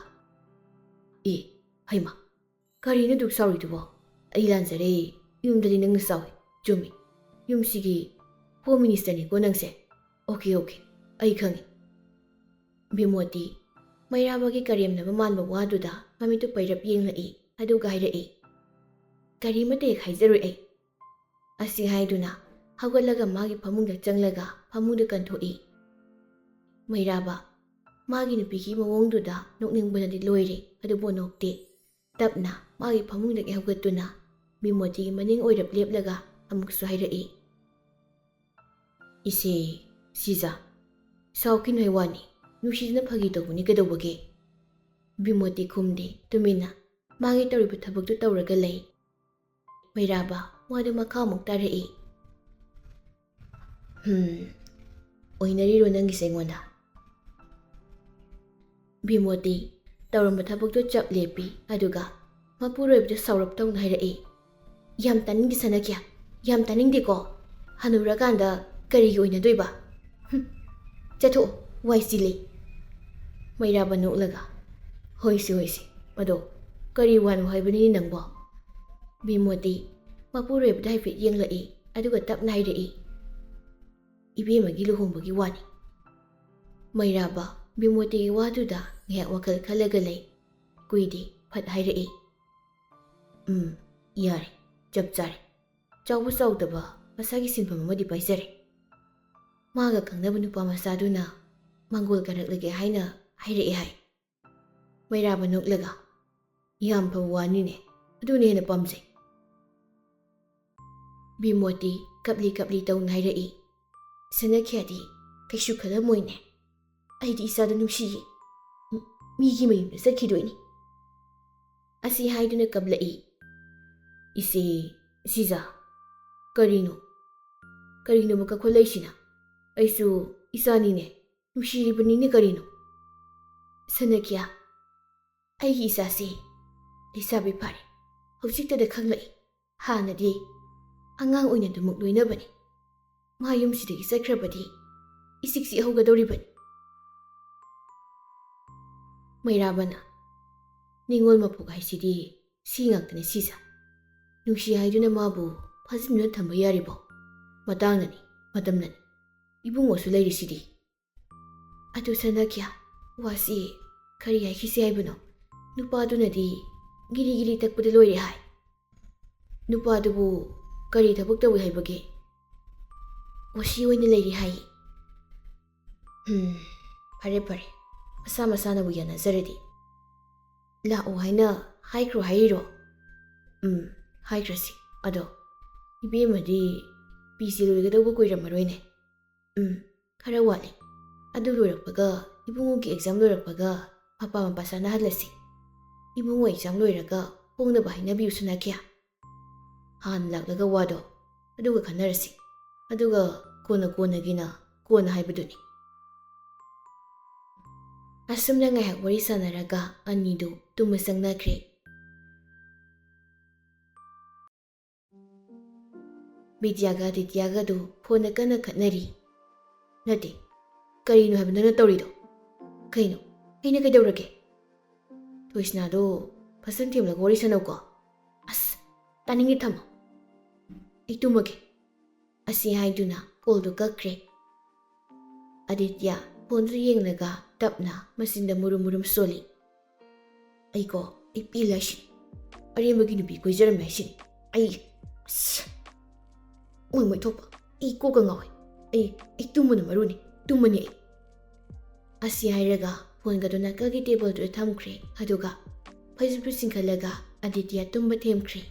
"ꯑꯦ, ꯍꯩꯃꯥ, ꯀꯔꯤꯅꯣ ꯑꯗꯨꯛ ꯁꯥꯎꯔꯤꯗꯨꯕꯣ? ꯑꯩ ꯂꯥꯟꯖꯔꯦ꯫ ꯌꯨꯝꯗꯗꯤ ꯅꯪꯅ ꯆꯥꯎꯏ꯫ ꯆꯨꯝꯃꯤ꯫ ꯌꯨꯝꯁꯤꯒꯤ home ministerꯅꯤꯀꯣ ꯅꯪꯁꯦ꯫ Okay, okay, ꯑꯩ ꯈꯪꯉꯤ꯫" ꯕꯤꯃꯣꯇꯤ ꯃꯩꯔꯥꯕꯒꯤ ꯀꯔꯦꯝꯅꯕ ꯃꯥꯟꯕ ꯋꯥꯗꯨꯗ ꯃꯃꯤꯠꯇꯨ ꯄꯩꯔꯞ ꯌꯦꯡꯂꯛꯏ, ꯑꯗꯨꯒ ꯍꯥꯏꯔꯛꯏ, "ꯀꯔꯤꯃꯠꯇ ꯍꯦꯛ ꯍꯥꯏꯖꯔꯣꯏ ꯑꯩ꯫" ꯑꯁꯤ ꯍꯥꯏꯗꯨꯅ ꯍꯧꯒꯠꯂꯒ ꯃꯥꯒꯤ ꯐꯃꯨꯡꯗ ꯆꯪꯂꯒ ꯐꯃꯨꯡꯗ ꯀꯟꯊꯣꯛꯏ꯫ ꯃꯩꯔꯥꯕ ꯃꯥꯒꯤ ꯅꯨꯄꯤꯒꯤ ꯃꯑꯣꯡꯗꯨꯗ ꯅꯣꯛꯅꯤꯡꯕꯅꯗꯤ ꯂꯣꯏꯔꯦ, ꯑꯗꯨꯕꯨ ꯅꯣꯛꯇꯦ꯫ ꯇꯞꯅ ꯃꯥꯒꯤ ꯐꯃꯨꯡꯗꯒꯤ ꯍꯧꯒꯠꯇꯨꯅ ꯕꯤꯃꯣꯇꯤꯒꯤ ꯃꯅꯤꯡ ꯑꯣꯏꯔꯞ ꯂꯦꯞꯂꯒ ꯑꯃꯨꯛꯁꯨ ꯍꯥꯏꯔꯛꯏ, "ꯏꯆꯦ, ꯁꯤꯖ, ꯁꯥꯎꯈꯤꯅꯨ ꯍꯥꯏ ꯋꯥꯅꯤ, ꯅꯨꯡꯁꯤꯗꯅ ꯐꯥꯒꯤ ꯇꯧꯕꯅꯤ ꯀꯩꯗꯧꯕꯒꯦ?" ꯕꯤꯃꯣꯇꯤ ꯈꯨꯝꯗꯦ, ꯇꯨꯃꯤꯟꯅ ꯃꯥꯒꯤ ꯇꯧꯔꯤꯕ ꯊꯕꯛꯇꯨ ꯇꯧꯔꯒ ꯂꯩ꯫ ꯃꯩꯔꯥꯕ ꯋꯥꯗꯨ ꯃꯈꯥ ꯑꯃꯨꯛ ꯇꯥꯔꯛꯏ, "ꯍꯝ, ꯑꯣꯏꯅꯔꯤꯔꯣ ꯅꯪꯒꯤꯁꯦ ꯑꯩꯉꯣꯟꯗ?" ꯕꯤꯃꯣꯇꯤ ꯇꯧꯔꯝꯕ ꯊꯕꯛꯇꯨ ꯆꯞ ꯂꯦꯞꯄꯤ, ꯑꯗꯨꯒ ꯃꯄꯨꯔꯣꯏꯕꯗ ꯁꯥꯎꯔꯞ ꯇꯧꯅ ꯍꯥꯏꯔꯛꯏ, "ꯌꯥꯝ ꯇꯥꯅꯤꯡꯗꯦ ꯁꯅꯥꯈ꯭ꯌꯥ, ꯌꯥꯝ ꯇꯥꯅꯤꯡꯗꯦꯀꯣ꯫ ꯍꯅꯨꯔꯀꯥꯟꯗ ꯀꯔꯤꯒꯤ ꯑꯣꯏꯅꯗꯣꯏꯕ? ꯍꯨꯝ, ꯆꯠꯊꯣꯛꯑꯣ, ꯋꯥꯏ ꯆꯤꯜꯂꯤ꯫" ꯃꯩꯔꯥꯕ ꯅꯣꯛꯂꯒ, "ꯍꯣꯏꯁꯦ, ꯍꯣꯏꯁꯦ, ꯑꯗꯣ ꯀꯔꯤ ꯋꯥꯅꯣ ꯍꯥꯏꯕꯅꯤ ꯅꯪꯕꯣ?" ꯕꯤꯃꯣꯇꯤ ꯃꯄꯨꯔꯣꯏꯕꯗ ꯍꯥꯏꯐꯦꯠ ꯌꯦꯡꯂꯛꯏ, ꯑꯗꯨꯒ ꯇꯞꯅ ꯍꯥꯏꯔꯛꯏ, "ꯏꯕꯦꯝꯃꯒꯤ ꯂꯨꯍꯣꯡꯕꯒꯤ ꯋꯥꯅꯤ꯫" ꯃꯩꯔꯥꯕ ꯕꯤꯃꯣꯇꯤꯒꯤ ꯋꯥꯗꯨꯗ ꯉꯥꯏꯍꯥꯛ ꯋꯥꯈꯜ ꯈꯜꯂꯒ ꯂꯩ꯫ ꯀꯨꯏꯗꯦ, ꯐꯠ ꯍꯥꯏꯔꯛꯏ, "ꯎꯝ, ꯌꯥꯔꯦ, ꯆꯞ ꯆꯥꯔꯦ꯫ ꯆꯥꯎꯕ ꯆꯥꯎꯗꯕ ꯃꯁꯥꯒꯤ ꯁꯤꯟꯐꯝ ꯑꯃꯗꯤ ꯄꯥꯏꯖꯔꯦ꯫ ꯃꯥꯒ ꯈꯪꯅꯕ ꯅꯨꯄꯥ ꯃꯆꯥꯗꯨꯅ ꯃꯥꯡꯒꯣꯜ ꯀꯥꯔꯛꯂꯒꯦ ꯍꯥꯏꯅ ꯍꯥꯏꯔꯛꯑꯦ ꯍꯥꯏ꯫" ꯃꯩꯔꯥꯕ ꯅꯣꯛꯂꯒ, "ꯌꯥꯝ ꯐꯕ ꯋꯥꯅꯤꯅꯦ, ꯑꯗꯨꯅ ꯍꯦꯟꯅ ꯄꯥꯝꯖꯩ꯫" ꯕꯤꯃꯣꯇꯤ ꯀꯞꯂꯤ ꯀꯞꯂꯤ ꯇꯧꯅ ꯍꯥꯏꯔꯛꯏ, "ꯁꯅꯥꯈ꯭ꯌꯥꯗꯤ ꯀꯩꯁꯨ ꯈꯜꯂꯝꯃꯣꯏꯅꯦ꯫ ꯑꯩꯗꯤ ꯏꯆꯥꯗꯣ ꯅꯨꯡꯁꯤꯌꯦ꯫ ꯃꯤ-, ꯃꯤꯒꯤ ꯃꯌꯨꯝꯗ ꯆꯠꯈꯤꯗꯣꯏꯅꯤ꯫" ꯑꯁꯤ ꯍꯥꯏꯗꯨꯅ ꯀꯞꯂꯛꯏ꯫ "ꯏꯆꯦ, ꯁꯤꯖ, ꯀꯔꯤꯅꯣ? ꯀꯔꯤꯅꯣꯕ ꯀꯞꯈꯠꯂꯛꯏꯁꯤꯅ? ꯑꯩꯁꯨ ꯏꯆꯥꯅꯤꯅꯦ, ꯅꯨꯡꯁꯤꯔꯤꯕꯅꯤꯅꯦ ꯀꯔꯤꯅꯣ?" "ꯁꯅꯥꯈ꯭ꯌꯥ, ꯑꯩꯒꯤ ꯏꯆꯥꯁꯤ ꯂꯩꯁꯥꯕꯤ ꯐꯥꯔꯦ, ꯍꯧꯖꯤꯛꯇꯗ ꯈꯪꯂꯛꯏ꯫ ꯍꯥꯟꯅꯗꯤ ꯑꯉꯥꯡ ꯑꯣꯏꯅ ꯑꯗꯨꯃꯛ ꯂꯣꯏꯅꯕꯅꯤ꯫ ꯃꯥ ꯌꯨꯝꯁꯤꯗꯒꯤ ꯆꯠꯈ꯭ꯔꯕꯗꯤ ꯏꯆꯤꯛ ꯆꯤꯛꯍꯧꯒꯗꯧꯔꯤꯕꯅꯤ꯫" ꯃꯩꯔꯥꯕꯅ, "ꯅꯤꯉꯣꯜ ꯃꯄꯣꯛ ꯍꯥꯏꯁꯤꯗꯤ ꯁꯤ ꯉꯥꯛꯇꯅꯤ ꯁꯤꯖ꯫ ꯅꯨꯡꯁꯤ ꯍꯥꯏꯗꯨꯅ ꯃꯥꯕꯨ ꯐꯥꯖꯤꯟꯗꯨꯅ ꯊꯝꯕ ꯌꯥꯔꯤꯕꯣ? ꯃꯇꯥꯡꯅꯅꯤ, ꯃꯇꯝꯅꯅꯤ꯫ ꯏꯕꯨꯡꯉꯣꯁꯨ ꯂꯩꯔꯤꯁꯤꯗꯤ꯫" "ꯑꯗꯨ ꯁꯅꯥꯈ꯭ꯌꯥ, ꯋꯥꯁꯤ ꯀꯔꯤ ꯍꯥꯏꯈꯤꯁꯤ ꯍꯥꯏꯕꯅꯣ? ꯅꯨꯄꯥꯗꯨꯅꯗꯤ ꯒꯤꯔꯤ ꯒꯤꯔꯤ ꯇꯛꯄꯗ ꯂꯣꯏꯔꯦ ꯍꯥꯏ꯫ ꯅꯨꯄꯥꯗꯨꯕꯨ ꯀꯔꯤ ꯊꯕꯛ ꯇꯧꯏ ꯍꯥꯏꯕꯒꯦ? ꯑꯣꯁꯤ ꯑꯣꯏꯅ ꯂꯩꯔꯤ ꯍꯥꯏ꯫" "ꯍꯝ, ꯐꯔꯦ ꯐꯔꯦ, ꯃꯁꯥ ꯃꯁꯥꯅꯕꯨ ꯌꯥꯅꯖꯔꯗꯤ꯫ ꯂꯥꯛꯑꯣ ꯍꯥꯏꯅ ꯍꯥꯏꯈ꯭ꯔꯣ ꯍꯥꯏꯔꯤꯔꯣ?" "ꯎꯝ, ꯍꯥꯏꯈ꯭ꯔꯁꯤ꯫ ꯑꯗꯣ ꯏꯕꯦꯝꯃꯗꯤ ꯄꯤ ꯖꯤ ꯂꯣꯏꯒꯗꯧꯕ ꯀꯨꯏꯔꯝꯃꯔꯣꯏꯅꯦ꯫ ꯎꯝ, ꯈꯔ ꯋꯥꯠꯂꯤ꯫ ꯑꯗꯨ ꯂꯣꯏꯔꯛꯄꯒ, ꯏꯕꯨꯡꯉꯣꯒꯤ ꯑꯦꯛꯖꯥꯝ ꯂꯣꯏꯔꯛꯄꯒ ꯃꯄꯥ ꯃꯄꯥ ꯆꯥꯅꯍꯜꯂꯁꯤ꯫ ꯏꯕꯨꯡꯉꯣ ꯑꯦꯛꯖꯥꯝ ꯂꯣꯏꯔꯒ ꯍꯣꯡꯅꯕ ꯍꯥꯏꯅꯕꯤꯌꯨ ꯁꯅꯥꯈ꯭ꯌꯥ꯫ ꯍꯥꯟꯅ ꯂꯥꯛꯂꯒ ꯋꯥꯗꯣ ꯑꯗꯨꯒ ꯈꯟꯅꯔꯁꯤ꯫ ꯑꯗꯨꯒ ꯀꯣꯟꯅ ꯀꯣꯟꯅꯒꯤꯅ ꯀꯣꯟꯅ ꯍꯥꯏꯕꯗꯨꯅꯤ꯫ ꯑꯁꯨꯝꯅ ꯉꯥꯏꯍꯥꯛ ꯋꯥꯔꯤ ꯁꯥꯟꯅꯔꯒ ꯑꯅꯤꯗꯨ ꯇꯨꯝꯕ ꯆꯪꯅꯈ꯭ꯔꯦ꯫ ꯕꯤꯗ꯭ꯌꯥꯒ ꯑꯥꯗꯤꯇ꯭ꯌꯥꯒꯗꯨ ꯐꯣꯟꯗ ꯀꯟꯅ ꯈꯠꯅꯔꯤ꯫ ꯅꯠꯇꯦ, ꯀꯔꯤꯅꯣ ꯍꯥꯏꯕ ꯅꯪꯅ ꯇꯧꯔꯤꯗꯣ? ꯀꯩꯅꯣ? ꯑꯩꯅ ꯀꯩꯗꯧꯔꯒꯦ? ꯊꯣꯏꯁꯅꯥꯗꯣ ꯐꯖꯅ ꯊꯦꯝꯂꯒ ꯋꯥꯔꯤ ꯁꯥꯟꯅꯧꯀꯣ꯫ ꯑꯁ, ꯇꯥꯅꯤꯡꯗꯦ, ꯊꯝꯃꯣ꯫ ꯑꯩ ꯇꯨꯝꯃꯒꯦ꯫ ꯑꯁꯤ ꯍꯥꯏꯗꯨꯅ ꯀꯣꯜꯗꯨ ꯀꯛꯈ꯭ꯔꯦ꯫ ꯑꯥꯗꯤꯇ꯭ꯌꯥ ꯐꯣꯟꯗꯨ ꯌꯦꯡꯂꯒ ꯇꯞꯅ ꯃꯆꯤꯟꯗ ꯃꯨꯔꯨꯝ ꯃꯨꯔꯨꯝ ꯁꯣꯜꯂꯤ꯫ ꯑꯩꯀꯣ, ꯑꯩ ꯄꯦꯜꯂꯦ ꯍꯥꯏꯁꯤꯅꯤ꯫ ꯑꯔꯦꯝꯕꯒꯤ ꯅꯨꯄꯤ ꯀꯣꯏꯖꯔꯝꯃꯦ ꯍꯥꯏꯁꯤꯅꯤ꯫ ꯑꯩ, ꯑꯁ, ꯃꯣꯏ ꯃꯣꯏ ꯊꯣꯛꯄ꯫ ꯑꯩ ꯀꯣꯛꯀ ꯉꯥꯎꯋꯦ꯫ ꯑꯩ, ꯑꯩ ꯇꯨꯝꯕꯅ ꯃꯔꯨꯅꯤ꯫ ꯇꯨꯝꯃꯅꯤ ꯑꯩ꯫ ꯑꯁꯤ ꯍꯥꯏꯔꯒ ꯐꯣꯟꯒꯗꯨ ꯅꯥꯀꯜꯒꯤ ꯇꯦꯕꯜꯗꯨꯗ ꯊꯝꯈ꯭ꯔꯦ꯫ ꯑꯗꯨꯒ ꯐꯩꯖꯨꯞꯇꯨ ꯆꯤꯡꯈꯠꯂꯒ ꯑꯥꯗꯤꯇ꯭ꯌꯥ ꯇꯨꯝꯕ ꯊꯦꯝꯈ꯭ꯔꯦ꯫